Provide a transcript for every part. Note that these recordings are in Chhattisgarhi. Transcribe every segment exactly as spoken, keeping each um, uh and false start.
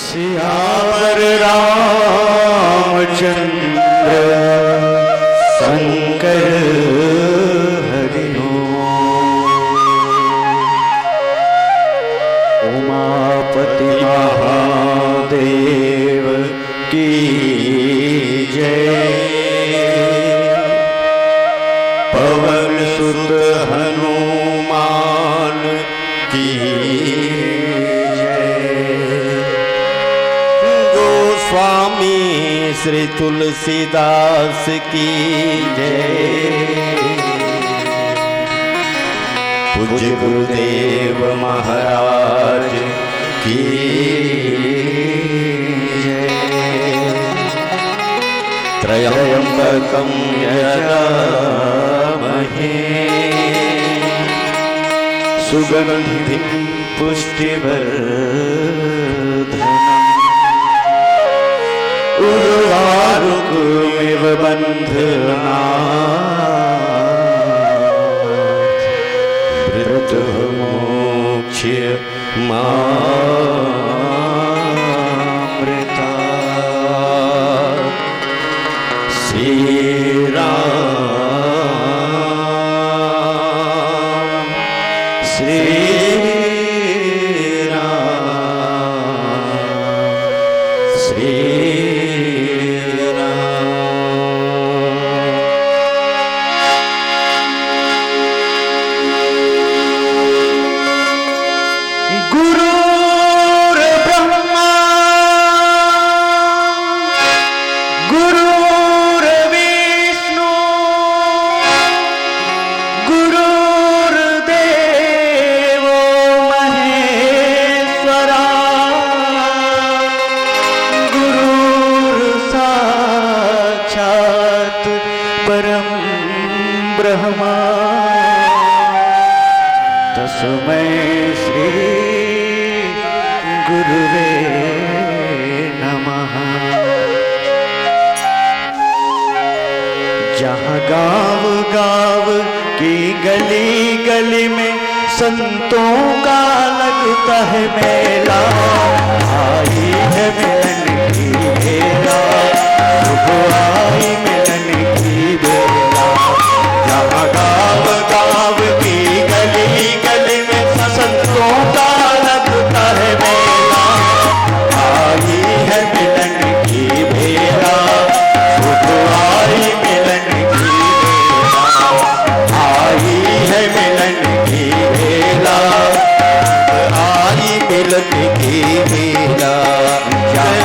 सियावर रामचंद्र शंकर हरि ओम। उमापति महादेव की जय। पवन सुत हनुमान की जय। गोस्वामी श्री तुलसीदास की जय। पूज्य गुरुदेव महाराज की जय। त्र्यंबकं यजामहे सुगंधिं पुष्टिवर्धनम्। उर्वारुकमिव बंधनात् मृत्युर्मोक्ष्य मामृता। श्री राम, श्री राम, श्री राम। गुरुर्ब्रह्मा गुरुर्विष्णु गुरुर्देवो महेश्वरा। गुरुर्साक्षात् परं ब्रह्मा। तस्मै श्री गुरुवे नमः। जहाँ गाँव गाँव की गली गली में संतों का लगता है मेला। आई है मिलन की बेला, शुभ आई मिलन की बेला। जहाँ गाँव गाँव की गली गली में संतों का लगता है मेला। आई है मिलन की बेला, शुभ आई मिलन की बेला। आई है मिलन की बेला, आई मिलन की बेला। जहाँ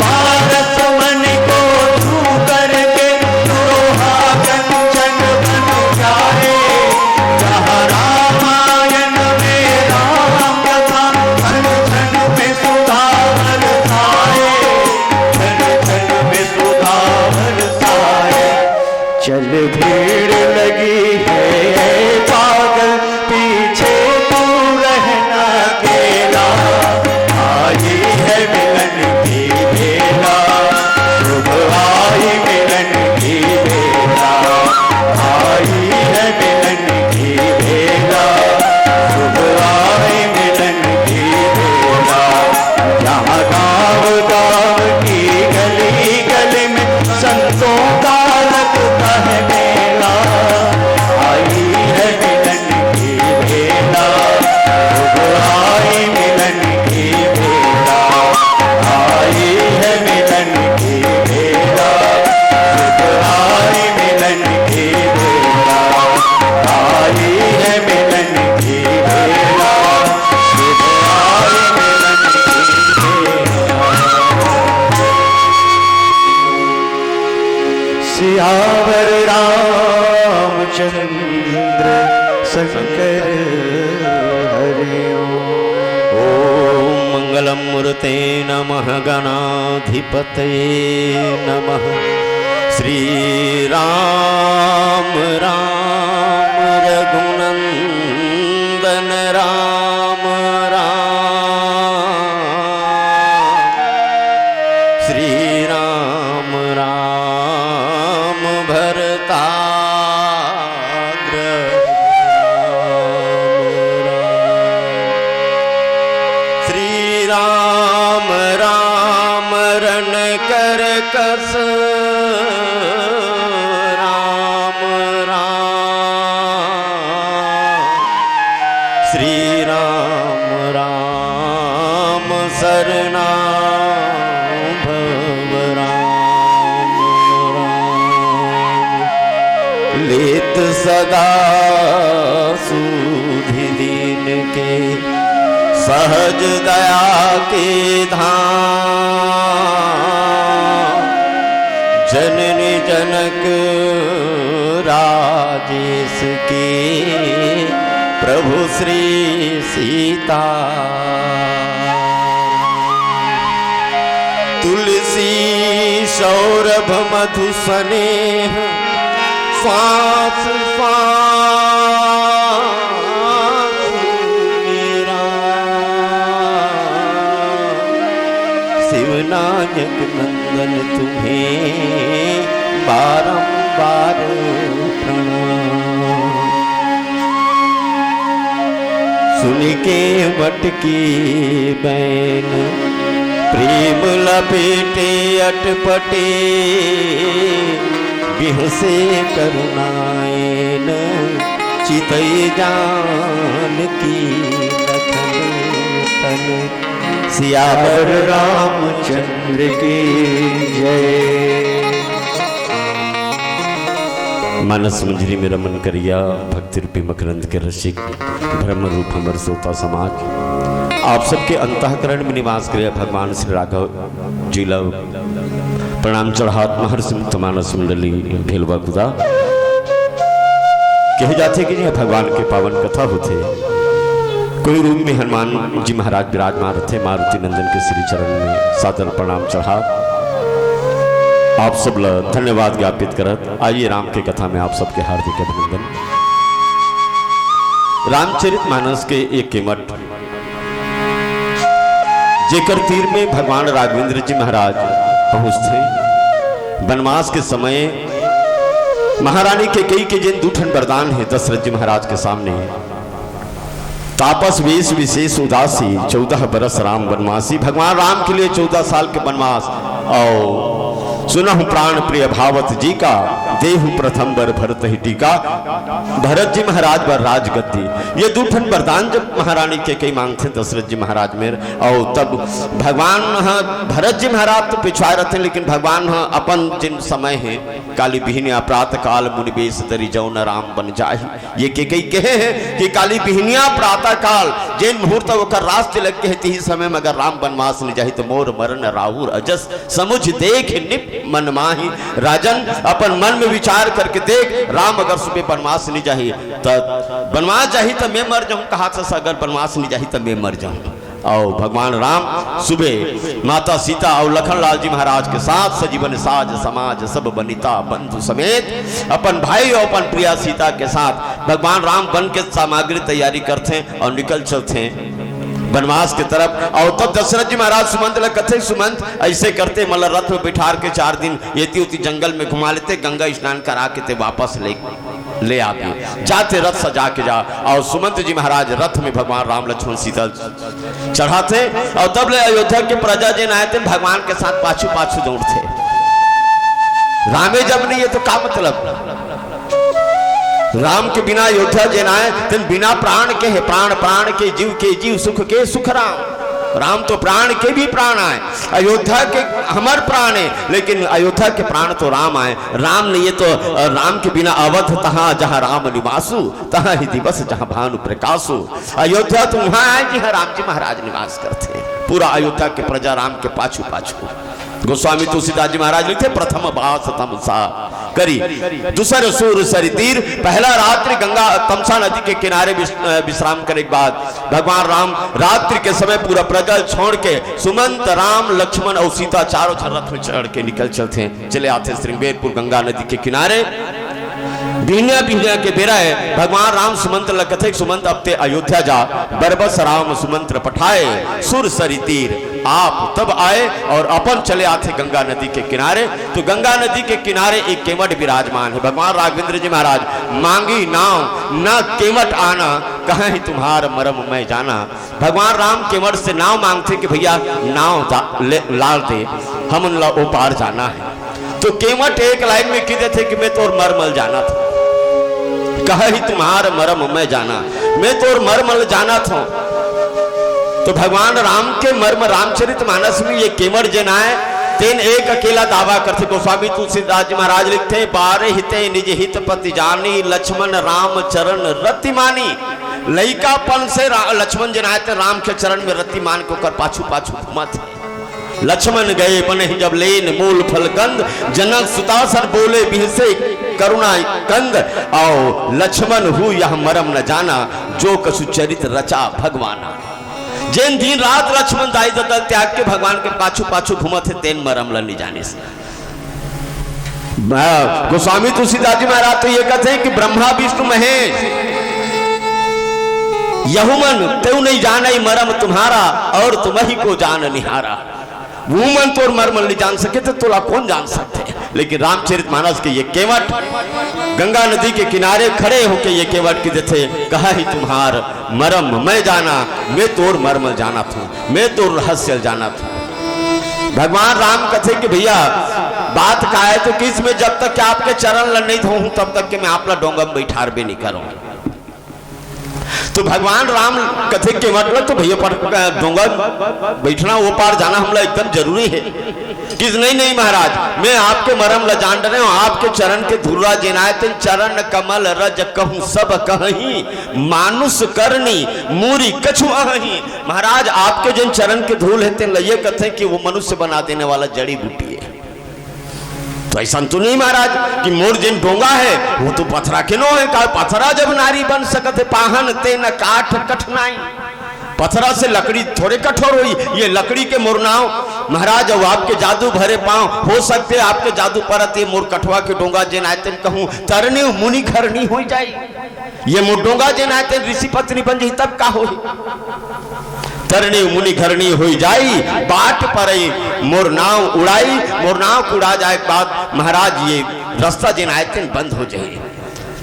पारस मन को छू करके लोहा कंचन बन जाए। जहाँ रामायण में राम कथा, क्षण क्षण में सुधा बरसाए, क्षण क्षण में सुधा बरसाए। चल भीड़ लगी है पागल, पीछे तू रहना अकेला। आई है मिलन की बेला, शुभ आई मिलन की बेला। आई है मिलन की बेला, शुभ आई मिलन की बेला। जहाँ गाँव गाँव की गली गली में संतों का लगता है मेला। आई है मिलन की बेला, शुभ आई मिलन की बेला। आई है मिलन की बेला, शुभ आई मिलन की बेला। आई है मिलन की बेला, शुभ आई मिलन की बेला। सियावर रामचंद्र शंकर हरि ओम। ओम मंगलम मूर्ते नमः गणाधिपतये नमः। श्री राम राम रघुनंदन राम राम। श्री राम राम भरताग्रज राम राम। श्री राम राम रण कर कस राम राम। श्री राम राम शरणा भव राम राम। लेत सदा सूधि दीन के सहज दया के धाम। जननी जनक राजेश के प्रभु श्री सीता। तुलसी सौरभ मधु स्नेह श्वास श्वास मेरा। शिवनायक नंदन तुम्हें बारंबार प्रणाम। सुनि केवट की बैन प्रेम लपेटे अटपटे, बिहसे करुणाएन चितई जानकी लखन तन। सियावर रामचंद्र की जय। मानस मंजरी में रमन करिया भक्ति रूपी मकरंद के रसिक, ब्रह्म रूप हमर श्रोता समाज, आप सबके अंतःकरण में निवास करे भगवान श्री राघव जी ला प्रणाम चढ़ात महर्षि मुक्त मानस मंडली भेलवा कुदा। कहे जाथे कि ये भगवान के पावन कथा होथे, कोई रूप में हनुमान जी महाराज विराजमान रथे, मारुति नंदन के श्री चरण में सादर प्रणाम चढ़ात आप सब ला धन्यवाद ज्ञापित करत आइए राम के कथा में आप सबके हार्दिक अभिनंदन। रामचरित मानस के एक केमट, जेकर तीर में भगवान राघवेंद्र जी महाराज पहुंचथे। वनवास के समय महारानी कैकेयी के जेन दू ठन वरदान हे दशरथ जी महाराज के सामने, तापस वेश विशेष उदासी, चौदह बरस राम वनवासी। भगवान राम के लिए चौदह साल के वनवास। और सुनहु प्राण प्रिय भावत जी का, देहु प्रथम बर भरत ही टीका, भरत जी महाराज बर राजगद्दी। ये दू ठन वरदान जब महारानी कैकेयी मांगथे दशरथ जी महाराज मेर, अउ तब भगवान ह, भरत जी महाराज तो पिछुआए रथे, लेकिन भगवान ह अपन जिन समय हे, काली बिहनिया प्रात काल मुनि बेस धरी जौन राम बन जाही। ये कैकेयी कहे हे कि काली बिहनिया प्रातः काल जेन मुहूर्त ओकर रास तिलक के हे, तिही समय में अगर राम बनवास नि जाही तो मोर मरन राउर अजस समुझ देख निप मन माही। राजन, अपन मन में विचार करके देख, राम अगर सुबह बनवास नि जाही त बनवास जाही त मैं मर जाहूं, कहा था अगर बनवास नि जाही त मैं मर जाहूं। अउ भगवान राम सुबह माता सीता अउ लखन लाल जी महाराज के साथ सजीवन साज समाज सब बनिता बंधु समेत अपन भाई अउ अपन प्रिया सीता के साथ भगवान राम वन के सामग्री तैयारी करथे अउ निकल चलथे बनवास के तरफ। अउ तब दशरथ जी महाराज सुमंत ल कथे, सुमंत, ऐसे करते, मतलब रथ में बैठार के चार दिन एती ओती जंगल में घुमा लेते, गंगा स्नान करा के ते वापस ले, ले आते, जाते रथ सजा के जा। अउ सुमंत जी महाराज रथ में भगवान राम लक्ष्मण सीता चढ़ाथे अउ तब ले अयोध्या के प्रजा जेन आए तेन भगवान के साथ पाछू पाछू दौड़थे। रामे जब नहीं है तो का मतलब? राम के बिना अयोध्या जेन आए तेन बिना प्राण के हे, प्राण प्राण के, जीव के जीव, सुख के सुख राम। राम तो प्राण के भी प्राण आए, अयोध्या के हमर प्राण है, लेकिन अयोध्या के प्राण तो राम आए। राम नहीं है तो, अ, राम के बिना अवध तहाँ जहाँ राम निवासु, तहाँ ही दिवस जहाँ भानु प्रकाशु। अयोध्या तो वहाँ आए जिहाँ राम जी महाराज निवास करथे। पूरा अयोध्या के प्रजा राम के पाछू पाछू। गोस्वामी तुलसीदास जी महाराज लिखथे, प्रथम बास तमसा करी, दूसर सूर सरि तीर। पहला रात्रि गंगा तमसा नदी के किनारे विस-, अ, विश्राम करे के बाद भगवान राम रात्रि के समय पूरा प्रजा छोड़ के सुमंत, राम, लक्ष्मण अउ सीता चारों झन रथ में चढ़ के निकल चलथे, चले आथे श्रृंगेरपुर गंगा नदी के किनारे। बिहनिया बिहनिया के बेरा हे, भगवान राम सुमंत ल कथे, सुमंत अब ते अयोध्या जा, बरबस राम सुमंत्र पठाए, सुर सरि तीर आप तब आए, अउ अपन चले आथे गंगा नदी के किनारे। तो गंगा नदी के किनारे एक केवट विराजमान हे। भगवान राघवेंद्र जी महाराज, मांगी नाव न केवट आना, कहा ही तुम्हार मरम मैं जाना। भगवान राम केवट से नाव मांगथे कि भैया नाव दा-, ले, लाल दे, हमन ला ओ पार जाना हे। तो केवट एक लाइन में कहि देथे कि मैं तोर मरम ल जानत हौं, कहा ही तुम्हार मरम मैं जाना, मैं तोर मरम ल जानत हौं। तो भगवान राम के मरम रामचरित मानस में ये केवट जेन आए, तेन एक अकेला दावा करथे। गोस्वामी तुलसीदास जी महाराज लिखथे, बारहिते निज हित पति जानी, लक्ष्मण राम चरण रति मानी। लइकापन से रा-, लक्ष्मण जेन आए तेन राम के चरण में रति मान के ओकर पाछू पाछू घूमत हे। लक्ष्मण गए बनहि जब लेन मूल फल कंद, जनक सुतासन बोले बिहसे करुणा कंद। अउ लक्ष्मण हूँ यह मरम न जाना, जो कछु चरित रचा भगवाना। जेन दिन रात लक्ष्मण दाई ददा ल त्याग के भगवान के पाछू पाछू घूमत हे, तेन मरम ल नि जानिस। ब-, गोस्वामी तुलसीदास जी महाराज तो ये कहते हैं कि ब्रह्मा विष्णु महेश, यहू मन तेऊ नहीं जाने मरम तुम्हारा, और तुम ही को जान निहारा। वो मन तोर मरम ल नहीं जान सके तो तोला कौन जान सकथे? लेकिन रामचरित मानस के ये केवट गंगा नदी के किनारे खड़े होके ये केवट कहि देथे, कहा ही तुम्हार मरम मैं जाना, मैं तोर मरम ल जानत हौं, मैं तोर रहस्य ल जानत हौं। भगवान राम कथे कि भैया, बात का है तो किस में, जब तक कि आपके चरण ल नहीं धोहूं, तब तक के मैं आप ला डोंगा में बैठारबे नहीं करूं। तो भगवान राम कथे के मतलब तो भैया पर, अ, डोंगा बैठना, वो पार जाना हमला एकदम जरूरी है। किस नहीं, नहीं महाराज, मैं आपके मरम ल जान रहे हूं, आपके चरण के धूला जेन आए तेन चरण कमल रज कहूं सब कहही, मानुष करनी मूरी कछु अहही। महाराज, आपके जेन चरण के धूल हे, तेन ल ये कथे कि वो मनुष्य बना देने वाला जड़ी बूटी है। तो ऐसा तो नहीं महाराज कि मोर जेन डोंगा हे, वो तो पथरा के नो हे। का पथरा जब नारी बन सकत हे, पाहन तेन काठ कठिनाई। पथरा से लकड़ी थोड़े कठोर होई। ये लकड़ी के मोर नाव महाराज, अउ आपके जादू भरे पांव, हो सकथे आपके जादू परत ये मोर कठवा के डोंगा जेन आए तेन कहूं तरनी मुनि घरनी हो जाई। ये मोर डोंगा जेन आए तेन ऋषि पत्नी बन जही तब का होही? तरनी मुनि घरनी होई जाई, बाट परई मोर नाव उड़ाई। मोर नाव के उड़ा जाए के बाद महाराज ये रास्ता जेन आए तेन बंद हो जाई।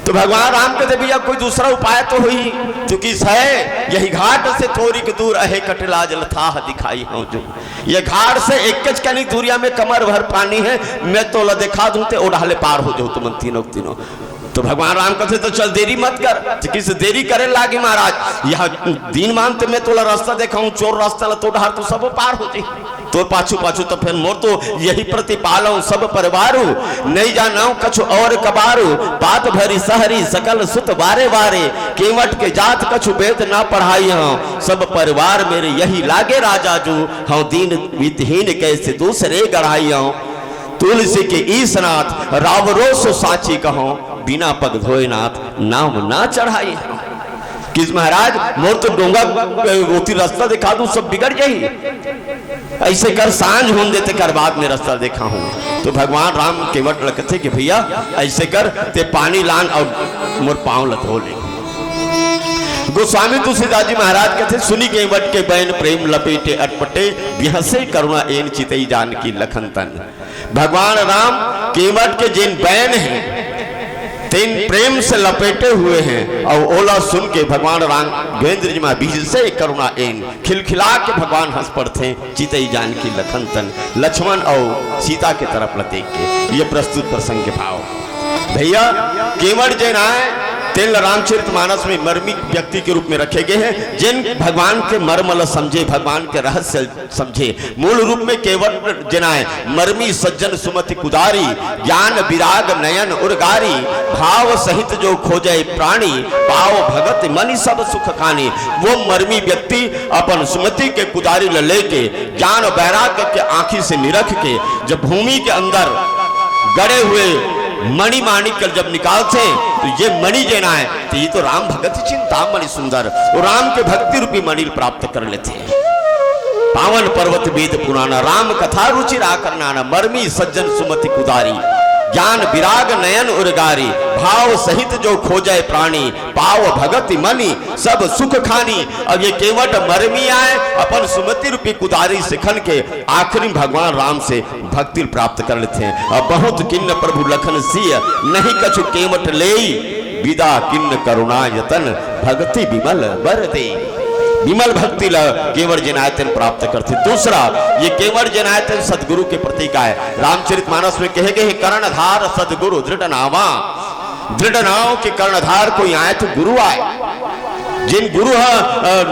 तो भगवान राम कथे, भैया, कोई दूसरा उपाय तो होही, तो किस है, यही घाट से थोरिक दूर अहे कटिलाज लथाह दिखाई हौं जो। ये घाट से एक कनिक दूरिया में कमर भर पानी है, मैं तोला देखा दूं ते ओ डहले पार हो जाहू तुमन तीनों के तीनों। तो भगवान राम कथे, तो चल, देरी मत कर। तो किस देरी करे लागे महाराज, यह दीन मानते मैं तोला रास्ता देखाऊं, चोर रास्ता ला तो डहर तो सब पार हो जाही। तो पाछू पाछू तो फिर मोर तो यही प्रतिपालहूं सब परिवारू, नहीं जानहूं कछु और कबारू, पात भरी सहरी सकल सुत वारे वारे, केवट के जात कछु वेद ना पढ़ाई हौं, सब परिवार मेरे यही लागे राजा जू, हौं दीन वित्तहीन कैसे दूसरे गढ़ाई हौं। तुलसी के ईसनाथ राव रोसो साची कहौं, बिना पग धोए नाथ नाम ना चढ़ाई हौं। किस महाराज, मोर तो डोंगा, अ, ओती रास्ता देखा दूं, सब बिगड़ जाही। ऐसे कर, सांझ होन दे, तेकर बाद में रास्ता देखाहूं। तो भगवान राम केवट ल कथे कि भैया, ऐसे कर, ते पानी लान और मोर पांव ल धो ले। गोस्वामी तुलसीदास जी महाराज कथे, सुनि केवट के बैन प्रेम लपेटे अटपटे, बिहसे करुणा एन चितई जानकी लखन तन। भगवान राम केवट के जेन बैन हे, तेन प्रेम से लपेटे हुए हैं, और ओला सुन के भगवान राघवेंद्र जी मा बिहसे करुणा एन, खिलखिला के भगवान हंस पड़थे, चितई जानकी लखन तन, लक्ष्मण और सीता के तरफ ल देख के। ये प्रस्तुत प्रसंग के भाव। भैया, केवट जेन आय, तेन ल रामचरित मानस में मर्मी व्यक्ति के रूप में रखे गए हैं, जेन भगवान के मर्म ल समझे, भगवान के रहस्य समझे। मूल रूप में केवट जेन आय, मर्मी सज्जन सुमति कुदारी, ज्ञान विराग नयन उरगारी, भाव सहित जो खोजै प्राणी, पाव भगत मनि सब सुख खानी। वो मर्मी व्यक्ति अपन सुमति के कुदारी ल लेके, ज्ञान वैराग्य के आंखी से निरख के, जब भूमि के अंदर गड़े हुए मणि माणिक ल जब निकालथे, तो ये मणि जेन आय, तो ये तो राम भगत चिंतामणि सुंदर, वो राम के भक्ति रूपी मणि ल प्राप्त कर लेथे। पावन पर्वत वेद पुराना, राम कथा रुचिर आकर नाना, मर्मी सज्जन सुमति कुदारी, ज्ञान विराग नयन उरगारी, भाव सहित जो खोजै प्राणी, पाव भगति मनि सब सुख खानी। अब ये केवट मर्मी आय, अपन सुमति रूपी कुदारी से खन के आखिरी भगवान राम से भक्ति प्राप्त कर लेथे। अब बहुत किन्न प्रभु लखन सिय, नहीं कछु केवट लेई, विदा किन्न करुणा यतन, भक्ति विमल बर दे। विमल भक्ति ल केवट जेन आय तेन प्राप्त करथे। दूसरा, ये केवट जेन आय तेन सदगुरु के प्रतीक आय। रामचरित मानस में कहे गए हे, कर्णधार सदगुरु दृढ़ नावा। दृढ़ नाव के कर्णधार कोई आय तो गुरु आय। जेन गुरु ह, अ,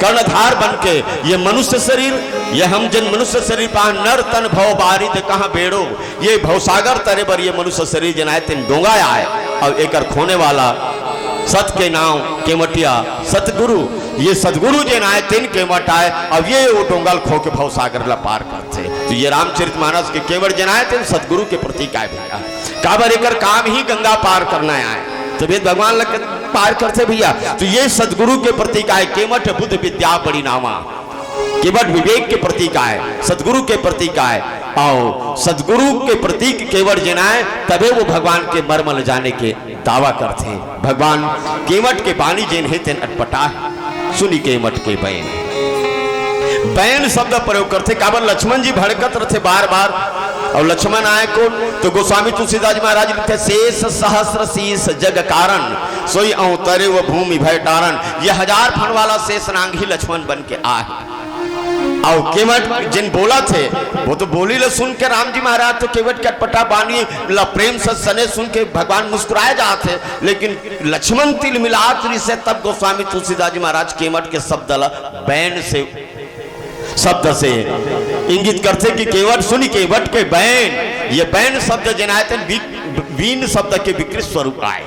कर्णधार बन के ये मनुष्य शरीर, ये हम जेन मनुष्य शरीर पाहन, नर तन भव बारिद कहाँ बेड़ो, ये भवसागर तरे बर ये मनुष्य शरीर जेन आय तेन डोंगा आय, अउ एकर खोने वाला सत के नाव केवटिया सतगुरु, ये सदगुरु जेन आय तेन केवट आय, अउ ये वो डोंगा ल खो के भवसागर ला पार करथे। तो ये रामचरित मानस के केवट जेन आय तेन सदगुरु के प्रतीक आय भैया। काबर एकर काम ही गंगा पार करना आय, तभे भगवान ल पार करथे भैया। तो ये सदगुरु के प्रतीक आय, केवट बुद्ध विद्या बड़ी नावा। केवट विवेक के प्रतीक आय, सदगुरु के प्रतीक आय, अउ सदगुरु के प्रतीक केवट जेन आय, तभे वो भगवान के मर्म ल जाने के दावा करथे। भगवान केवट के बानी जेन हे तेन अटपटा हे, सुनि केवट के बैन। बैन शब्द प्रयोग करथे, काबर लक्ष्मण जी भड़कत रथे बार बार, अउ लक्ष्मण आय कोन, तो गोस्वामी तुलसीदास जी महाराज लिखे, शेष सहस्र शीश जग कारण, सोई अवतरे वो भूमि भय टारन। ये हजार फन वाला शेष नांग ही लक्ष्मण बन के आय। अउ केवट जेन बोलथे, वो तो बोली ल सुन के राम जी महाराज तो केवट के अटपटा बानी ल प्रेम से सने सुन के भगवान मुस्कुराए जाथे, लेकिन लक्ष्मण तिलमिलात रिहिसे तब गोस्वामी तुलसीदास जी महाराज केवट के शब्द ल बैन से, शब्द से इंगित करथे कि केवट, सुनि केवट के बैन। ये बैन शब्द जेन आय तेन बी-, बीन शब्द के विकृत स्वरूप आय।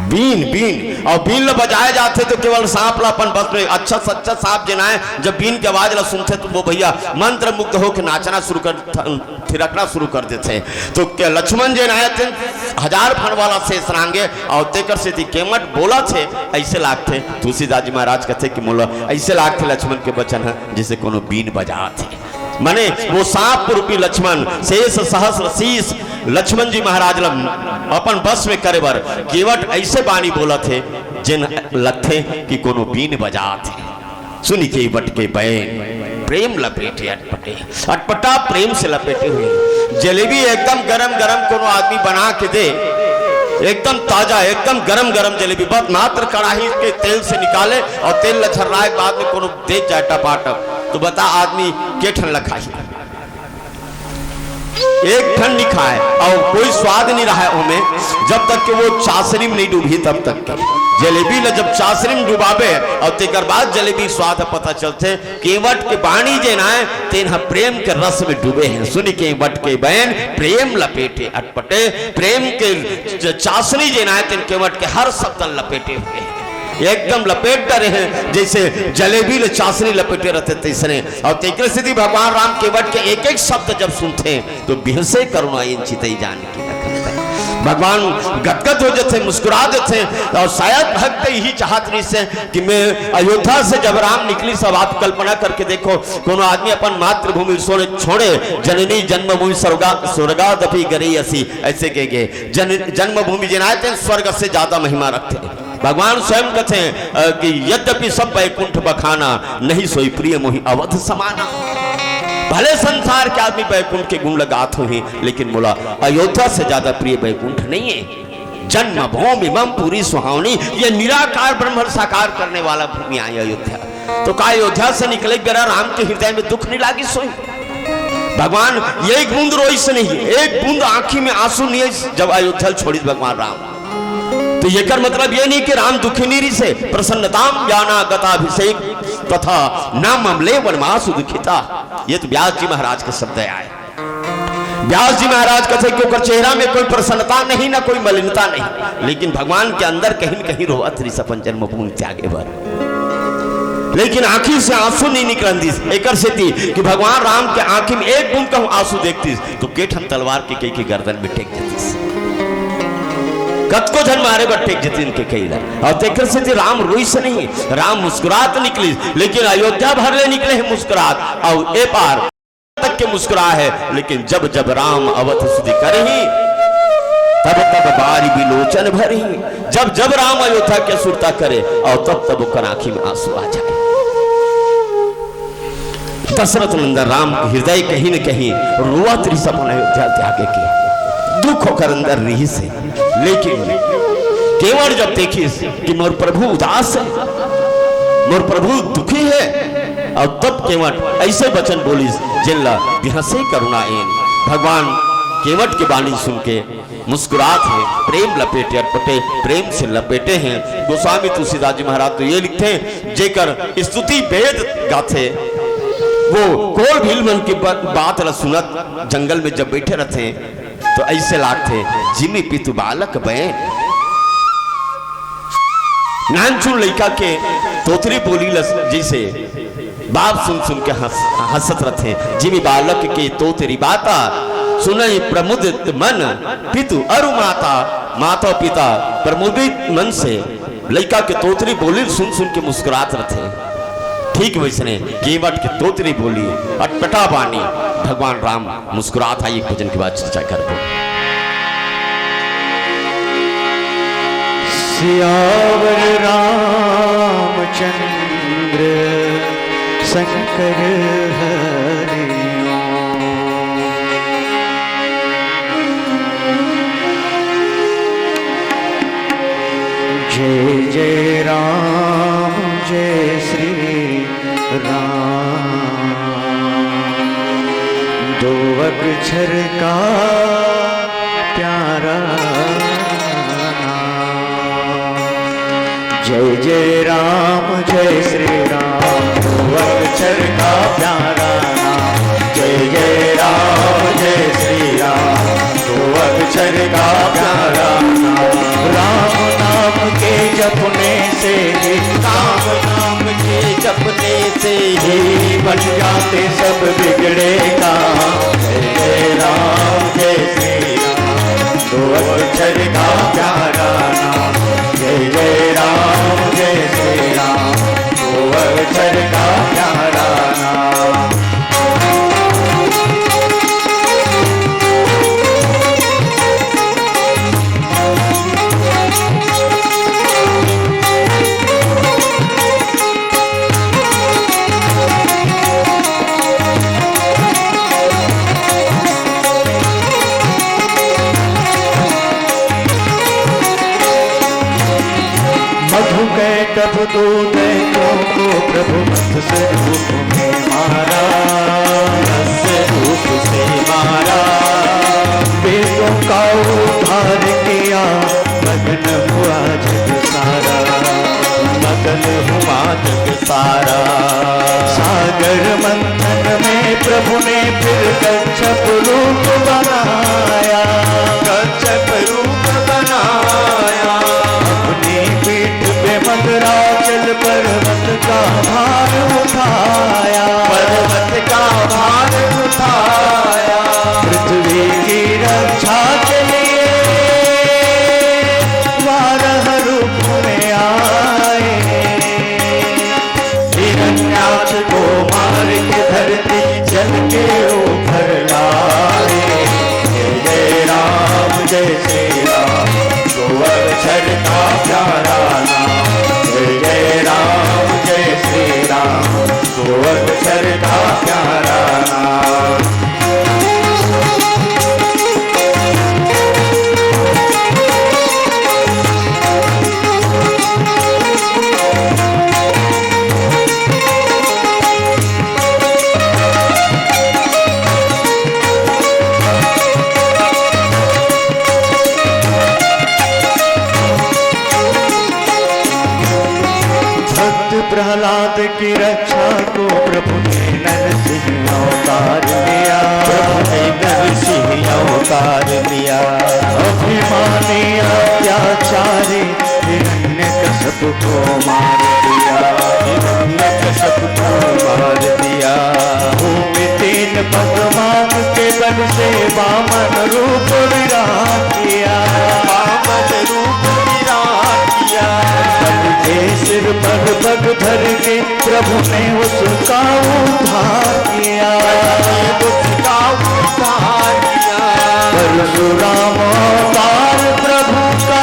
बीन, बीन, अउ बीन ल बजाए जाथे तो केवल सांप ल अपन बस में, अच्छा सच्चा सांप जेन आय, जब बीन के आवाज ल सुनथे तो वो भैया मंत्र मुग्ध होके नाचना शुरू कर, थ-, थिरकना शुरू कर देथे। तो के लक्ष्मण जेन आय तेन हजार फन वाला शेष नांगे, अउ तेकर सेती केवट बोलथे, ऐसे लागथे। तुलसीदास जी महाराज कथे कि मोला ऐसे लागथे लक्ष्मण के वचन ह, जैसे कोनो बीन बजात हे। माने वो सांप रूपी लक्ष्मण, शेष सहस्र शीश लक्ष्मण जी महाराज ल अपन बस में करे बर केवट ऐसे बानी बोलथे, जेन लगथे कि कोनो बीन बजात हे। सुनि केवट के बैन, प्रेम लपेटे अटपटे, अटपटा प्रेम से लपेटे हुए। जलेबी एकदम गरम गरम कोनो आदमी बना के दे, एकदम ताजा, एकदम गरम गरम जलेबी, बस मात्र कड़ाही के तेल से निकाले अउ तेल ल झर्राए के बाद में कोनो देख जाए टपाटप, तो बता आदमी के ठन ल खाही। एक ठन नइ खाए अउ कोई स्वाद नइ रहय ओमे, जब तक के वो चासनी में नइ डूबही तब तक के। जलेबी ल जब चासनी में डुबाबे अउ तेकर बाद जलेबी स्वाद ह पता चलथे। केवट के बाणी जेन आय, तेन ह प्रेम के रस में डूबे हे। सुनि केवट के बैन प्रेम लपेटे अटपटे, प्रेम के च-, चासनी जेन आय, तेन केवट के हर शब्द ल लपेटे हुए हे। एकदम लपेट डरे हे, जइसे जलेबी ल चासनी लपेटे रथे तइसने। अउ तेकरे सेती भगवान राम केवट के एक-एक शब्द जब सुनथे, तो बिहसे करुणा एन चितई जानकी लखन तन। भगवान गदगद हो जथे, मुस्कुरा देथे। अउ शायद भक्त इही चाहत रहिसे कि मैं अयोध्या से जब राम निकलिस, अब आप कल्पना करके देखो, कोनो आदमी अपन मातृभूमि छोड़े, छोड़े, "जननी जन्मभूमि स्वर्गा-, स्वर्गादपि गरीयसी", अइसे कह के जन-, जन्मभूमि जेन आय तेन स्वर्ग से ज्यादा महिमा रखथे। भगवान स्वयं कथे, अ, कि "यद्यपि सब बैकुंठ बखाना, नहीं सोई प्रिय मोहि अवध समाना।" भले संसार के आदमी बैकुंठ के गुण ल गात होही, लेकिन मोला अयोध्या से ज्यादा प्रिय बैकुंठ नइ हे। जन्मभूमि मम पुरी सुहावनी, ये निराकार ब्रह्म साकार करने वाला भूमि आय अयोध्या। तो का अयोध्या से निकले बेरा राम के हृदय में दुख नइ लागिस होही? भगवान एक बूंद रोइस नहीं, एक बूंद आंखी में आंसू नइ आइस, जब अयोध्या ल छोड़िस भगवान राम। तो एकर मतलब ये नहीं कि राम दुखी नइ रहिसे, "प्रसन्नतां व्यानागताभिषेक तथा न मम ले वनवासो दुखिता।" ये तो व्यास जी महाराज के शब्द आय। व्यास जी महाराज कथे कि ओकर चेहरा में कोई प्रसन्नता नहीं, ना कोई मलिनता नहीं, लेकिन भगवान के अंदर कहीं न कहीं रोवत रहिस अपन जन्मभूमि त्यागे बर, लेकिन आंखी से आंसू नइ निकलन दिस। एकर सेती कि भगवान राम के आंखी में एक बूंद कहूं आंसू देखतिस, तो के ठन तलवार के कई के गर्दन में टेक जतिस, कतको झन मारे बर टेक जतिन के कई ला। अउ तेकर सेती राम रोइस नहीं, राम मुस्कुरात निकलिस, लेकिन अयोध्या भर ले निकले हे मुस्कुरात। अउ ए पार तक के मुस्कुरा हे, लेकिन जब जब राम अवध सुधि करही, तब तब बारि बिलोचन भरही। जब जब राम अयोध्या के सुरता करे, अउ तब तब ओकर आंखी में आंसू आ जाय। दशरथ नंदन राम के हृदय कहीं न कहीं रोवत रहिस अपन अयोध्या त्यागे के, दुख ओकर अंदर रहिस हे। लेकिन केवट जब देखिस कि मोर प्रभु उदास हे, मोर प्रभु दुखी हे, अउ तब केवट अइसे वचन बोलिस, जेन ला बिहसे करुणा एन। भगवान केवट के बाणी सुन के मुस्कुरात हे, प्रेम लपेटे अटपटे, प्रेम से लपेटे हे। गोस्वामी तुलसीदास जी महाराज तो ये लिखथे, जेकर स्तुति वेद गाथे, वो कोल भील मन के ब-, बात ला सुनत जंगल में जब बइठे रथे, तो अइसे लागथे, "जिमि पितु बालक बैन।" नानचुन लइका के तोतरी बोली ल जइसे बाप सुन सुन के हंस-, हंसत रथे, "जिमि बालक के तोतरी बाता, सुनहि प्रमुदित मन पितु अरु माता।" माता पिता प्रमुदित मन से लइका के तोतरी बोली सुन सुन के मुस्कुरात रथे। ठीक वइसने केवट के तोतरी बोली, अटपटा बानी, भगवान राम मुस्कुरात हे। एक भजन के बाद चर्चा करबो। सियावर रामचंद्र शंकर हरि ओम। जय जय राम जय श्री राम, दो अक्षर का प्यारा नाम। जय जय राम जय श्री राम, दो अक्षर का प्यारा नाम। जय जय राम जय श्री राम, दो अक्षर का प्यारा नाम। राम नाम के जपने से ही, राम नाम के जपने से ही बन जाते सब बिगड़े काम। जय जय राम जय श्री राम, दो अक्षर का प्यारा नाम। जय जय राम जय श्री राम, दो अक्षर का प्यारा नाम। दो दैत्यों को प्रभु मत्स्य रूप में मारा, मत्स्य रूप से मारा। वेदों का उद्धार किया, मगन हुआ जग सारा, मगन हुआ जग सारा। सागर मंथन में प्रभु ने फिर कच्छप रूप बनाया, कच्छप रूप बनाया। अपनी पीठ पे मकराचल पर्वत का भार उठाया, पर्वत का भार उठाया। पृथ्वी की रक्षा के लिए वाराह रूप में आए। हिरण्याक्ष को मार के धरती जल के ऊपर लाए। जय जय राम, जय श्री राम, दो अक्षर का प्यारा नाम। जय जय राम, जय श्री राम, दो अक्षर का प्यारा नाम। भक्त प्रहलाद की रक्षा को प्रभु ने नरसिंह अवतार लिया, प्रभु ने नरसिंह अवतार लिया। अभिमानी अत्याचारी हिरण्यकश्यप को मार दिया, हिरण्यकश्यप को मार दिया। भूमि तीन पग मांग के बल से वामन रूप विराट किया, वामन रूप विराट किया। बलि के सिर पग पग धर के प्रभु ने उसका उद्धार किया, उसका उद्धार किया। परशुराम अवतार प्रभु का,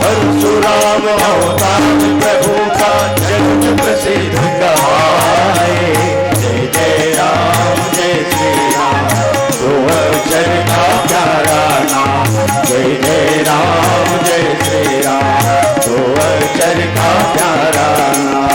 परशुराम अवतार प्रभु का जगत प्रसिद्ध कहाए। जय जय राम, जय श्री राम, दो अक्षर का प्यारा नाम। जय जय राम, जय श्री राम, दो अक्षर का प्यारा नाम।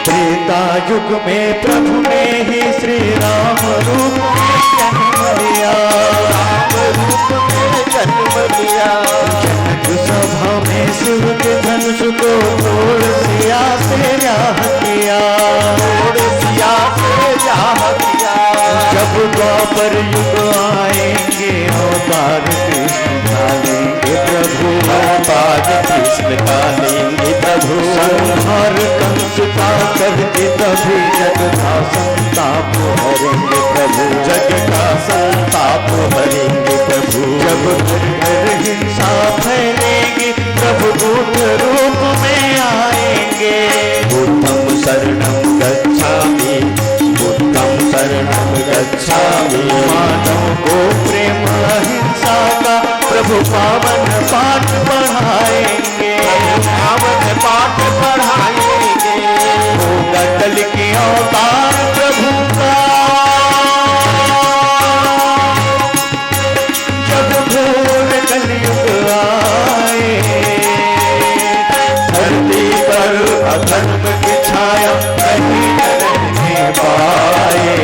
त्रेता युग में प्रभु ने ही श्री राम रूप में जन्म लिया, राम रूप में जन्म लिया। जनक सभा में शिव के धनुष को तोड़ सिया से ब्याह किया, तोड़ सिया से ब्याह किया। जब द्वापर युग आएंगे अवतार कृष्ण का लेंगे प्रभु, अवतार कृष्ण का लेंगे प्रभु। संहार कंस का करके तभी जग का संताप हरेंगे प्रभु, जग का संताप हरेंगे प्रभु। जब घर घर हिंसा फैलेगी प्रभु दूत रूप में आएंगे। बुद्धं शरणं गच्छामि, बुद्धं शरणं गच्छामि। मानव को प्रेम अहिंसा का प्रभु पावन पाठ पढ़ाएंगे, पावन पाठ पढ़ाएंगे। होगा कल के अवतार प्रभु का। जब घोर कलयुग आए, धरती पर अधर्म की छाया कहीं न रहने पाए।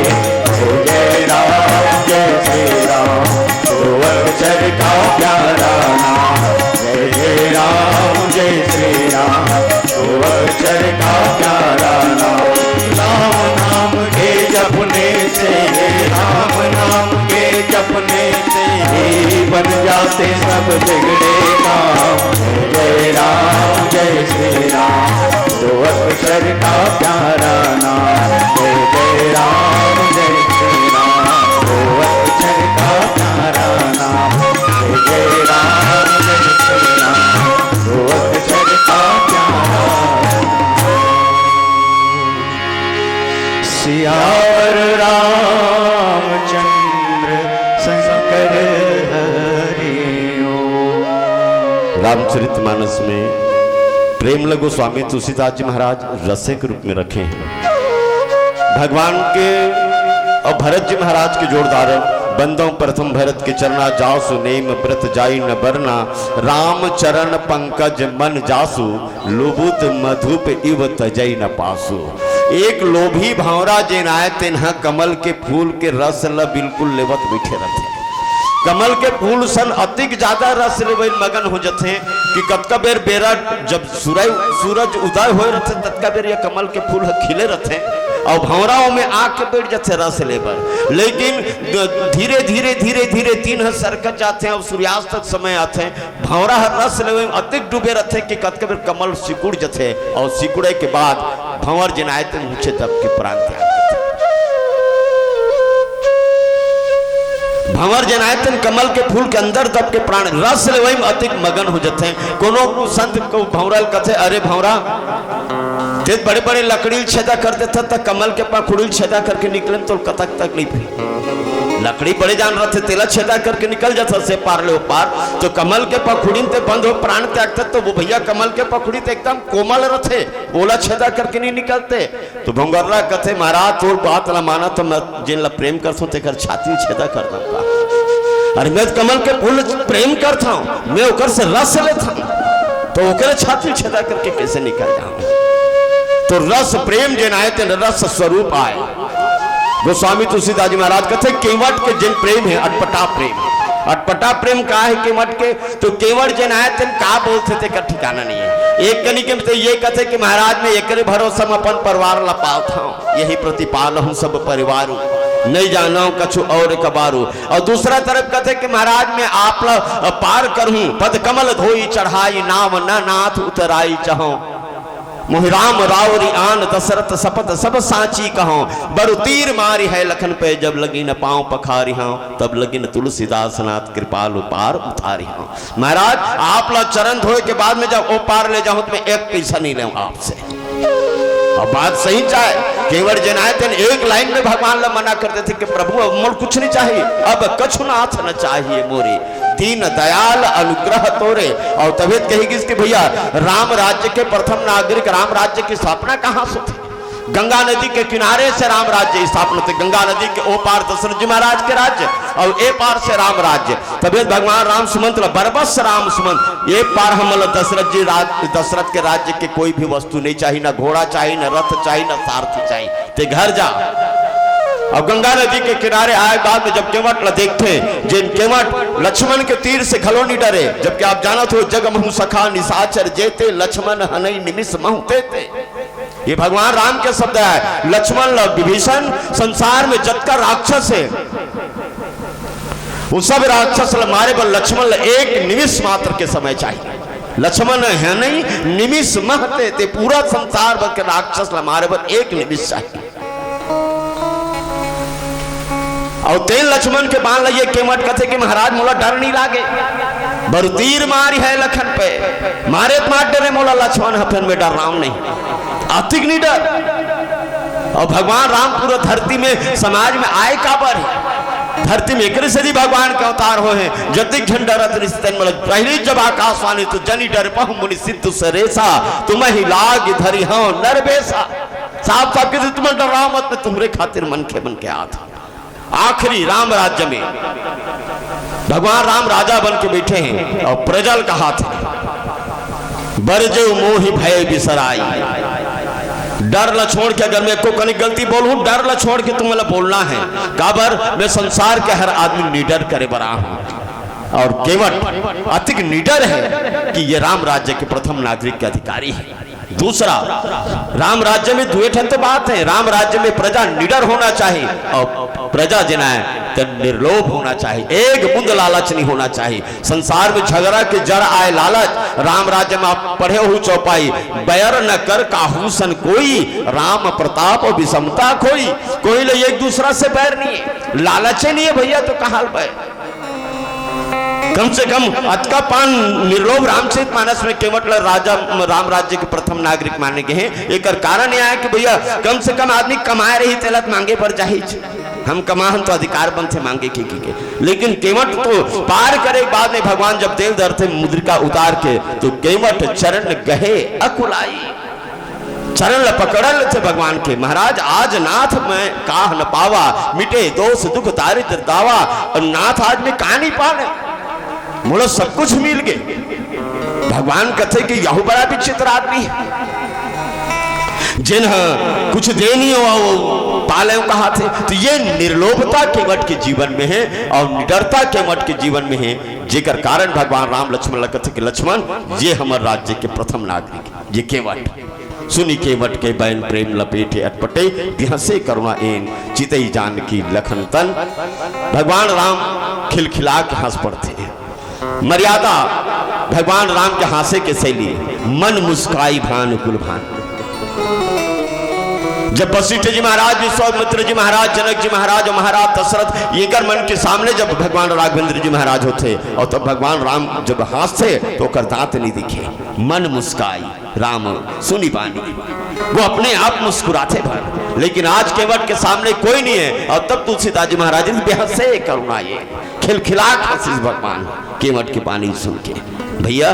जय जय राम, जय श्री राम, दो अक्षर का प्यारा नाम। जय जय राम, रामचरित मानस में प्रेम ल गोस्वामी तुलसीदास जी महाराज रसे के रूप में रखे हैं। भगवान के और भरत जी महाराज के जोरदार बंदों प्रथम भरत के चरना, जासु नेम व्रत जाई न बरना, राम चरण पंकज मन जासु, लुबुत मधुप इव तजई न पासु। एक लोभी भंवरा जेन आय, तेन ह कमल के फूल के रस ल बिल्कुल लेवत बइठे रथे। कमल के फूल सन अतिक ज्यादा रस लेवे मगन हो जथे कि कतका बेर बेरा जब सूरज, सूरज उदय होए रथे, ततका बेर ये कमल के फूल ह खिले रथे, और भंवरा ओमे आके बैठ जथे रस ले बर। लेकिन धीरे, धीरे, धीरे, धीरे दिन ह सरकत जाथे और सूर्यास्त तक समय आथे, भंवरा ह रस लेवे में अतेक डूबे रथे कि कतके बेर कमल सिकुड़ जथे, और सिकुड़े के बाद भंवर जेन आय तेन ऊंचे दब के प्राण त्याग देथे। भंवर जेन आय तेन कमल के फूल के अंदर दब के प्राण, रस लेवे में अतिक मगन हो जथे। कोनो संत को भंवरा ल कथे, "अरे भंवरा, ते बड़े बड़े लकड़ी ल छेदा कर देथा, त कमल के पाखुड़ी ल छेदा करके निकले में तोल कतक तकलीफ हे। लकड़ी बड़े जान रथे, तेला छेदा करके निकल जाथा से पार ले ओ पार, तो कमल के पाखुड़ी में ते बंद हो प्राण त्यागथा, तो वो भैया कमल के पाखुड़ी तो एकदम कोमल रथे, ओला छेदा करके नहीं निकलते।" तो भंवरा कथे, "महाराज, तोर बात ला माना तो मैं जेन ला प्रेम करथों तेकर छाती छेदा कर दूंगा। अरे मैं तो कमल के फूल प्रेम करथों, मैं ओकर से रस लेथों, तो ओकर छाती छेदा करके कैसे निकल जाऊं?" तो रस प्रेम जेन आय तेन रस स्वरूप आय। गोस्वामी तुलसीदास जी महाराज कथे, "केवट के जेन प्रेम हे, अटपटा प्रेम।" अटपटा प्रेम का हे केवट के? तो केवट जेन आय तेन का बोलथे तेकर ठिकाना नहीं हे। एक कनी के तो ये कथे कि महाराज, मैं एकरे भरोसा में अपन परिवार ला पालथों, यही प्रतिपालहूं सब परिवारू, नहीं जानों कछु और कबारू। और दूसरा तरफ कथे कि महाराज, मैं आप ला पार करहूं, पद कमल धोई चढ़ाई, नाव न नाथ उतराई चहों। मोहि राम रावरि आन दसरथ सपत सब साची कहों। बरु तीर मारि है लखन पे जब लगी न पाँव पखारिहौं। तब लगी न तुलसीदास नाथ कृपालु पार उतारिहौं। महाराज, आप ला चरण धोए के बाद में जब ओ पार ले जाहूं तो मैं एक पैसा नहीं लेहूं आपसे। अब बात सही चाहे, केवट जेन आय तेन एक लाइन में भगवान ला मना कर देथे कि प्रभु अब मोर कुछ नहीं चाहिए, अब कछु नाथ न चाहिए मोरे। दीन दयाल अनुग्रह तोरे। और तबीयत कही गई कि भैया, राम राज्य के प्रथम नागरिक, राम राज्य की स्थापना कहाँ से होथे? गंगा नदी के किनारे से राम राज्य की स्थापना होथे। गंगा नदी के ओ पार दशरथ जी महाराज के राज्य और ए पार से राम राज्य। तबीयत भगवान राम सुमंत ला बरबस राम सुमंत, ए पार हमला दशरथ जी राज, दशरथ के राज्य के कोई भी वस्तु नहीं चाहिए, ना घोड़ा चाहिए, ना रथ चाहिए, ना सारथी चाहिए। ते घर जा। अब गंगा नदी के किनारे आए बाद में जब केवट ला देखथे, जेन केवट लक्ष्मण के तीर से घलो नहीं डरे, जबकि आप जानत हो, "जग महु सखा निशाचर जेते, लक्ष्मण हनई निमिष महु तेते।" ये भगवान राम के शब्द आय। लक्ष्मण ला विभीषण, संसार में जतका राक्षस हे, वो सब राक्षस ला मारे बर लक्ष्मण ला एक निमिष मात्र के समय चाहिए। लक्ष्मण हनई निमिष महु तेते, पूरा संसार भर के राक्षस ला मारे बर एक निमिष चाहिए। और तेन लक्ष्मण के बाण लगे, केवट कथे कि महाराज, मोला डर नहीं लागे, बरु तीर मारि है लखन पे, मारे त मार डरे मोला लक्ष्मण ह, फेर मैं डर रहा हूं नहीं, अतिक नहीं डर। और भगवान राम पूरा धरती में, समाज में आए काबर हे? धरती में एकरे सेती भगवान के अवतार होए हे, "जतिक झन डरत रिस तेन मन।" पहली जब आकाशवाणी, "तो जनि डरपहु मुनि सिद्धु सरेसा, तुम्हहि लाग धरिहौं नर बेसा।" साफ साफ कथे, "तुम डराओ मत, मैं तुम्हरे खातिर मनखे बन के आत हूं।" आखिरी राम राज्य में भगवान राम राजा बन के बैठे हैं और प्रजा ल कहाथे, "बरजेउ मोहि भय बिसराई।" डर ला छोड़ के, अगर मैं एको कनिक गलती बोलहूं, डर ला छोड़ के तुमला बोलना हे। काबर? मैं संसार के हर आदमी निडर करे बर आए हूं। और केवट अतिक निडर हे कि ये राम राज्य के प्रथम नागरिक के अधिकारी हे। दूसरा, राम राज्य में दुए ठन तो बात हे, राम राज्य में प्रजा निडर होना चाहिए और प्रजा जेन आय तेन निर्लोभ होना चाहिए, एक बूंद लालच नहीं होना चाहिए। संसार में झगड़ा के जड़ आय लालच। राम राज्य में आप पढ़े हो चौपाई, "बैर न कर काहू सन कोई, राम प्रताप विषमता खोई।" कोई ले एक दूसरा से बैर नहीं हे, लालचे नहीं हे भैया, तो कहाँ ले बैर? कम से कम अतका पान निर्लोभ रामचरित मानस में केवट ल राजा, राम राज्य के प्रथम नागरिक माने गे हे। एकर कारण यह हे कि भैया, कम से कम आदमी कमाए रही, तेला त मांगे बर जाही। हम कमाहन तो अधिकार बनथे मांगे के, के, के। लेकिन केवट तो पार करे के बाद में भगवान जब तेल धरथे मुद्रिका उतार के, तो केवट चरण गहे अकुलाई। चरण ल पकड़ लेथे भगवान के, महाराज आज नाथ मैं काह न पावा, मिटे दोष दुख दारिद्र दावा। और नाथ आज मैं का नहीं पावे, मोला सब कुछ मिल गे। भगवान कथे कि यहू बड़ा विचित्र आदमी हे, जेन ह कुछ दे नहीं हो, वो पाले कहाथे। तो ये निर्लोभता केवट के जीवन में हे और निडरता केवट के जीवन में हे, जेकर कारण भगवान राम लक्ष्मण ल कथे कि लक्ष्मण, ये हमर राज्य के प्रथम नागरिक, ये केवट। सुनि केवट के बयन प्रेम लपेटे अटपटे, बिहसे करुणा एन चितई जानकी लखन तन। भगवान राम खिलखिला के हंस पड़थे। मर्यादा भगवान राम के हांसे के शैली, मन मुस्काई भान कुल भान। जब वशिष्ठ जी महाराज, विश्वामित्र जी महाराज, जनक जी महाराज और महाराज दशरथ येकर मन के सामने जब भगवान राघवेंद्र जी महाराज होथे और तब भगवान राम जब हांसथे तो ओकर दांत नहीं दिखे, मन मुस्काई। राम सुनि बानी, वो अपने आप मुस्कुराथे भर, लेकिन आज केवट के सामने कोई नहीं है। और तब तुलसीदास जी महाराज ने बेहसे करुणा ये खिलखिला के हंसिस भगवान केवट के बानी सुन के। भैया,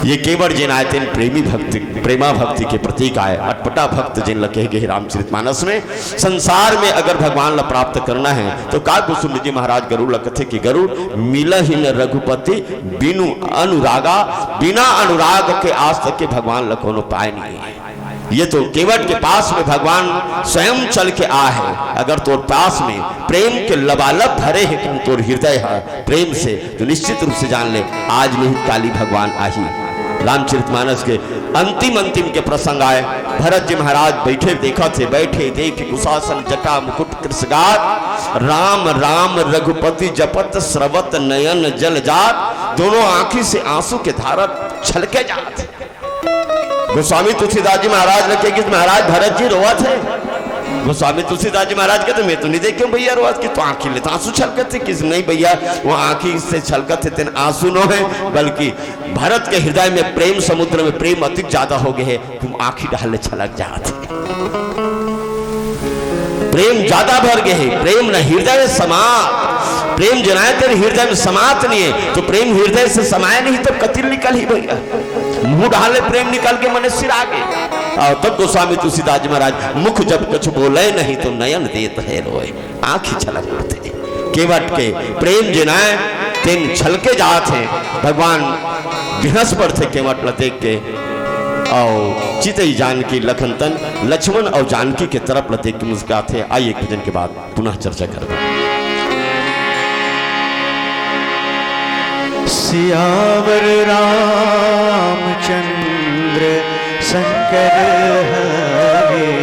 ये केवट जेन आय तेन प्रेमी भक्ति, प्रेमा भक्ति के प्रतीक आय, अटपटा भक्त जेन ल कहे गे हे रामचरित मानस में। संसार में अगर भगवान ल प्राप्त करना है तो का गोस्वामी जी महाराज गरुड़ ल कथे कि गरुड़ मिलहिन रघुपति बिनु अनुरागा, बिना अनुराग के आज तक के भगवान ल कोनो पाए नहीं है। ये तो केवट के पास में भगवान स्वयं चल के आ है। अगर तोर पास में प्रेम के लबालब भरे हे, तुम तोर हृदय है प्रेम से, तो निश्चित रूप से जान ले, आज नहीं काली भगवान आही। रामचरितमानस के अंतिम, अंतिम के प्रसंग आए। भरत जी महाराज बैठे, देखत हे, बैठे देख कुशासन जटा मुकुट कृषगात, राम राम रघुपति जपत स्रवत नयन जल जात। दोनों आंखी से आंसू के धारा छलके जात। गोस्वामी तुलसीदास जी महाराज ल कहे कि महाराज भरत जी रोवत हे। गोस्वामी तुलसीदास जी महाराज कहते, मैं तो नहीं देखे भैया रोवत कि तो आंखी ले तो आंसू छलकत हे किस। नहीं भैया, वो आंखी से छलकत हे तेन आंसू नो है, बल्कि भरत के हृदय में प्रेम समुद्र में प्रेम अतिक ज्यादा हो गए है, तुम आंखी डाल ले छलक जात हे। प्रेम ज्यादा भर गए हे, प्रेम न हृदय समात। प्रेम जेन आय तेन हृदय में समात नहीं है, तो प्रेम हृदय से समाय नहीं तो कतिर निकलही भैया। मुंह डाले प्रेम निकल के मने सिरा गे। और तब गोस्वामी तुलसीदास जी महाराज, मुख जब कछु बोले नहीं तो नयन देत है रोए, आंखी छलक उठथे। केवट के प्रेम जेन आय तेन छलके जात हे। भगवान बिहस पड़थे केवट ल देख के। और चितई जानकी लखन तन, लक्ष्मण और जानकी के तरफ ल देख के मुस्कुराथे। आइए एक भजन के बाद पुनः चर्चा करबो। सियावर रामचंद्र शंकर हरे।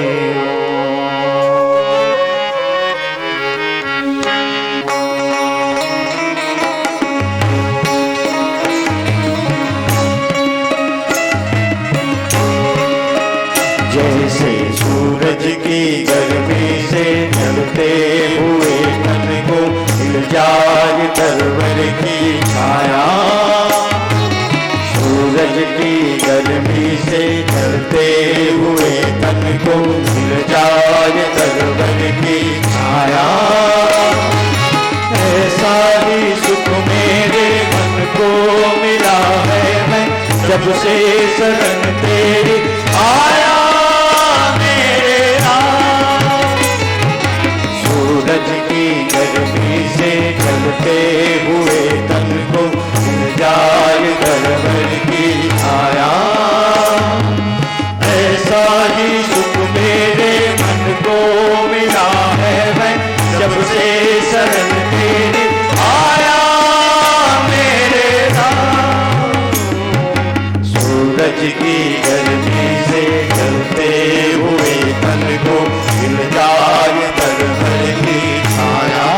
जैसे सूरज की गर्मी से जलते हुए तन को मिल जाए तरवर की छाया, सूरज की गर्मी से जलते हुए तन को मिल जाए तरवर की छाया। ऐसा ही सुख मेरे मन को मिला है, मैं जब से शरण तेरी आया मेरे राम। सूरज की गर्मी से जलते हुए तन को मिल जाए तरवर की छाया। ऐसा ही सुख मेरे मन को मिला है, मैं जब से शरण तेरी आया मेरे राम। सूरज की गर्मी से जलते हुए तन को मिल जाए तरवर की छाया।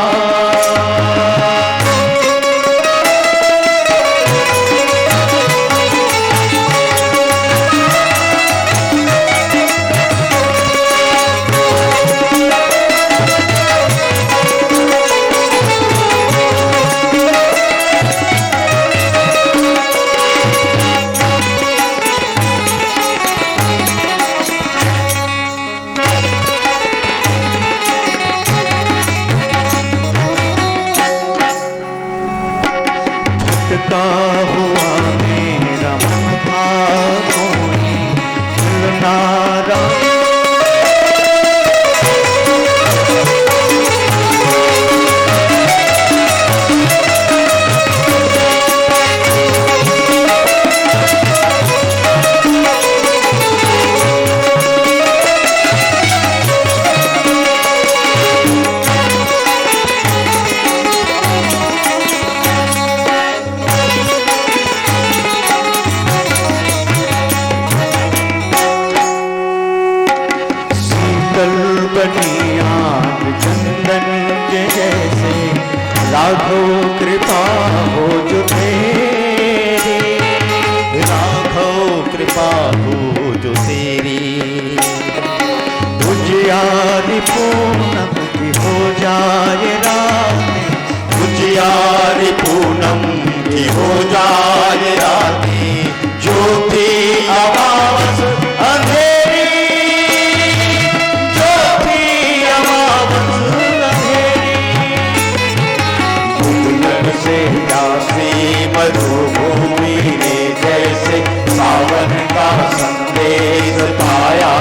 संदेश पाया।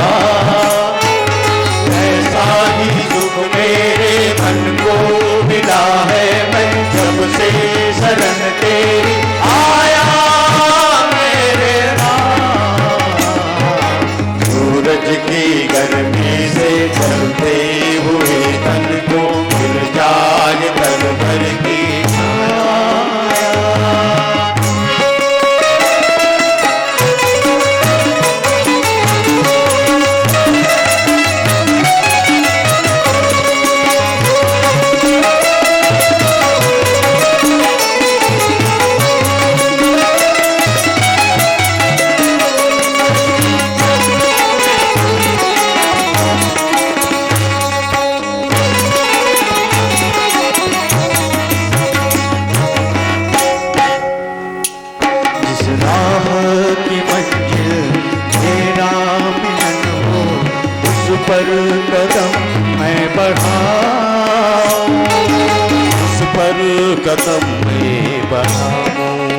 ऐसा ही सुख मेरे मन को मिला है, मैं जब से शरण तेरी आया मेरे राम। सूरज की गर्मी से जलते हुए तन को मिल जाए दरबार की छाया। जिस राह की मंजिल मेरा मिलन हो, उस पर कदम मैं बढ़ाऊं, उस पर कदम मैं बढ़ाऊं।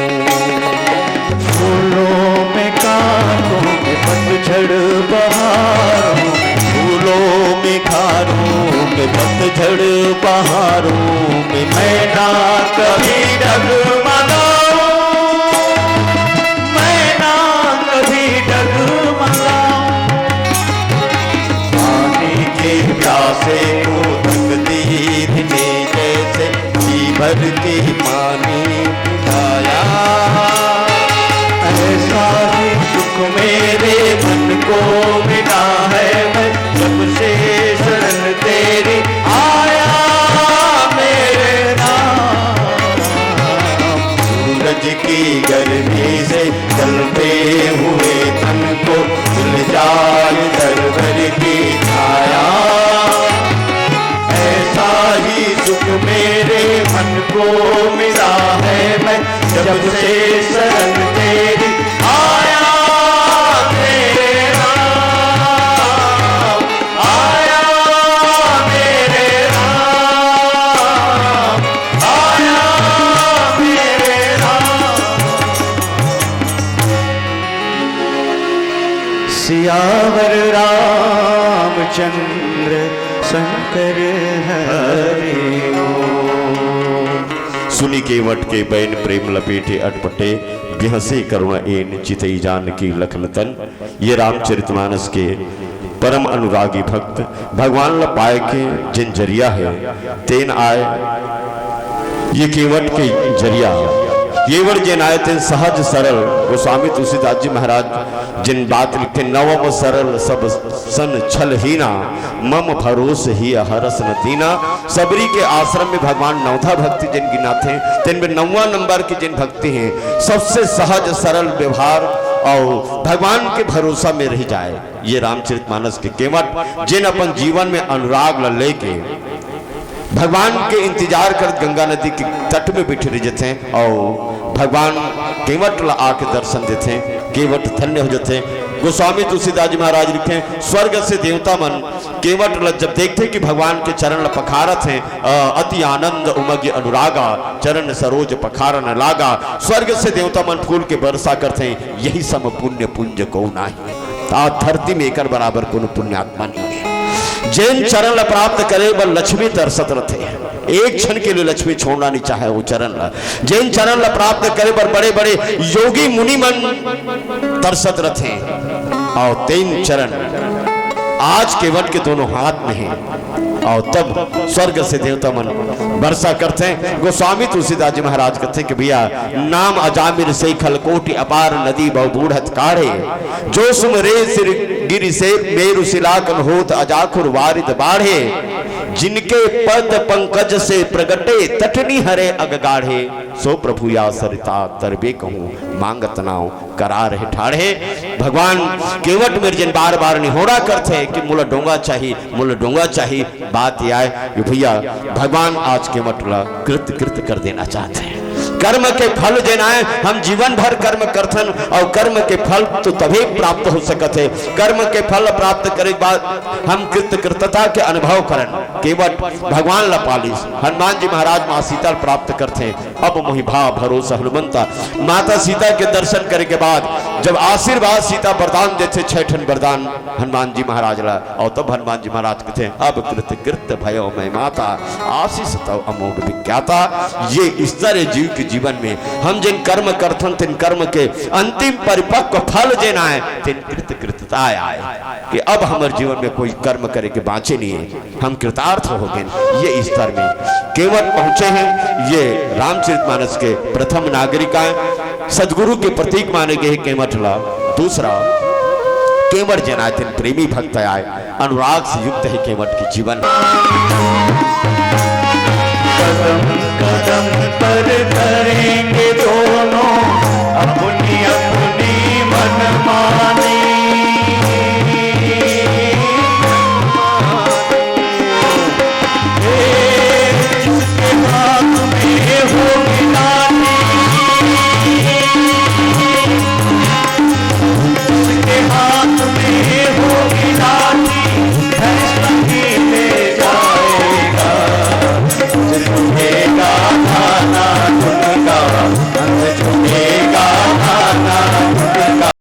फूलों में, कांटों में, पतझड़ बहारों में, फूलों में, खारों में, पतझड़ बहारों में, मैं ना कभी डगमगाऊं, मैं ना कभी डगमगाऊं। पानी के प्यासे को तकदीर ने जैसे जी भर के पानी पिलाया। ऐसा ही सुख मेरे मन को मिला है, मैं जब से शरण तेरी आया मेरे राम। सूरज की गर्मी से जलते हुए तन को मिल जाए दरबार की छाया। ऐसा ही सुख मेरे मन को मिला है, मैं जब से शरण तेरी आया मेरे राम, आया मेरे राम, आया मेरे राम। सियावर रामचंद्र शंकर हरि ओम। सुनि केवट के बैन प्रेम लपेटे अटपटे, बिहसे करुण एन चितई जानकी लखन तन। ये रामचरितमानस के परम अनुरागी भक्त भगवान ल पाए के जेन जरिया हे, तेन आय ये केवट के जरिया। केवट जेन आय तेन सहज सरल। गोस्वामी तुलसीदास जी महाराज जेन बात लिखथे, "नवम सरल सब सन छल हीना, मम भरोस ही हरस न दीना।" सबरी के आश्रम में भगवान नवधा भक्ति जेन गिनाथे, तेन में नौवां नंबर के जेन भक्ति हे, सबसे सहज सरल व्यवहार अउ भगवान के भरोसा में रह जाए। ये रामचरितमानस के केवट जेन अपन जीवन में अनुराग ल लेके भगवान के इंतजार करत गंगा नदी के तट में बैठे रह जथे अउ भगवान केवट ला आके दर्शन देथे, केवट धन्य हो जथे। गोस्वामी तुलसीदास जी महाराज लिखे, स्वर्ग से देवता मन केवट ला जब देखथे कि भगवान के चरण ला पखारत हे, अ, अति आनंद उमगि अनुरागा, चरण सरोज पखारन लागा। स्वर्ग से देवता मन फूल के वर्षा करथे, यही सम पुण्य पुंज को नाही। आ धरती में एकर बराबर कोनो पुण्यात्मा नहीं है। जेन चरण ला प्राप्त करे बर लक्ष्मी तरसत रथे, एक क्षण के लिए लक्ष्मी छोड़ना नहीं चाहे वो चरण ला। जेन चरण ला प्राप्त करे बर बड़े-बड़े योगी मुनि मन तरसत रथे, अउ तेन चरण आज केवट के दोनों हाथ में हे। अउ तब स्वर्ग से देवता मन वर्षा करथे। गोस्वामी तुलसीदास जी महाराज कथे कि भैया, नाम अजामिल से खलकोटि अपार नदी बहु बूढ़त काढ़े। जो सुमरे सिर गिरि से मेरु सिलाकन होत अजाखुर वारिद बाढ़े। जिनके पद पंकज से प्रगटे तटनी हरे अग गाढ़े। सो प्रभु या सरिता तरबे कहूँ मांगत नाव करार हे ठाढ़े। भगवान केवट मेर जेन बार बार निहोरा करथे कि मोला डोंगा चाही, मोला डोंगा चाही। बात ये आय कि भैया, भगवान आज केवट ला कृत कृत कर देना चाहते हैं। कर्म के फल जेन आय, हम जीवन भर कर्म करथन अउ कर्म के फल तो तभी प्राप्त हो सकत हे। कर्म के फल प्राप्त करे के बाद हम कृतकृतता के अनुभव करन। केवट भगवान ला पालिस, हनुमान जी महाराज माँ सीता ला प्राप्त करथे। अब मोहि भा भरोसा हनुमंता। माता सीता के दर्शन करे के बाद जब आशीर्वाद सीता वरदान देथे, छह ठन वरदान हनुमान जी महाराज ला, और तब हनुमान जी महाराज कहते हैं, "अब कृत कृत भयो मैं माता, आशीष तव अमोघ विख्याता।" ये स्तर है जीव के जीवन में। हम जिन कर्म करथन, तिन कर्म के अंतिम परिपक्व फल जेन आए, तिन कृत कृतता आए, कि अब हमर जीवन में कोई कर्म करे के बाँचे नहीं है, हम कृतार्थ हो गए। ये स्तर में केवट पहुंचे हैं। ये रामचरितमानस के प्रथम नागरिक आए, सदगुरु के प्रतीक माने गए केवट ला। दूसरा, केवट जेन आए, तिन प्रेमी भक्त आए, अनुराग से युक्त है केवट के जीवन। कदम कदम पर धरेंगे दोनों अपने